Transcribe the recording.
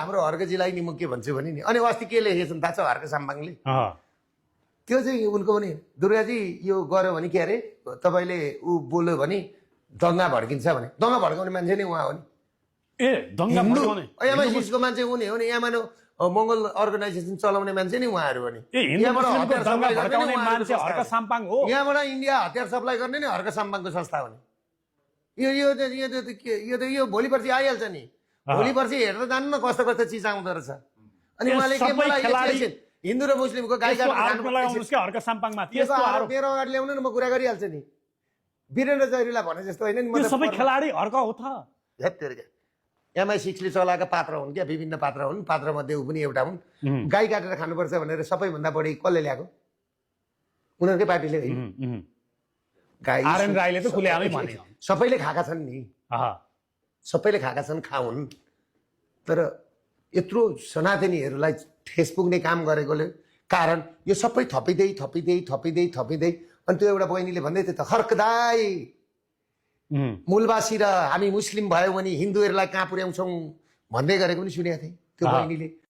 हाम्रो हर्कजीलाई नि म के भन्छु भने नि अनि अस्ति के लेखेछन् थाहा छ हर्क साम्बाङले त्यो चाहिँ उनको पनि दुर्गाजी यो गर्यो भने के अरे तपाईँले ऊ बोल्यो भने दङ्गा भड्किन्छ भने दङ्गा भड्काउने मान्छे नै उहाँ हो नि दङ्गा भड्काउने एमआइसिसको मान्छे उनी हो नि यहाँ मानव मङ्गल अर्गनाइजेसन चलाउने मान्छे नै उहाँहरू हो नि यहाँबाट इन्डिया हतियार सप्लाई गर्ने नै हर्क साम्बाङको संस्था हो नि यो भोलि पर्सि आइहाल्छ नि भोलि पर्सि हेर्दा जानु न कस्तो कस्तो चिज आउँदो रहेछ अनि उहाँले के मलाई हिन्दू र मुस्लिमको गाई मेरो अगाडि ल्याउनु न म कुरा गरिहाल्छु नि वीरेन्द्र जैरीलाई भने जस्तो होइन नि सबै खेलाडी हर्क हो त एमआई6ले चलाएका पात्र हुन् क्या विभिन्न पात्र हुन् पात्र मध्ये ऊ पनि एउटा हुन् गाई काटेर खानुपर्छ भनेर सबैभन्दा बढी कसले ल्याएको उनीहरूकै पार्टीले गाई आरएन राईले त खुलेआमै भने सबैले खाएका छन् नि सबैले खाएका छन् खाउन् तर यत्रो सनातनीहरूलाई ठेस पुग्ने काम गरेकोले कारण यो सबै थपिँदै अनि त्यो एउटा बहिनीले भन्दै थियो त हर्कदाई मूलवासी र हामी मुस्लिम भयो भने हिन्दूहरूलाई कहाँ पुर्याउँछौँ भन्दै गरेको पनि सुनेको थिएँ त्यो बहिनीले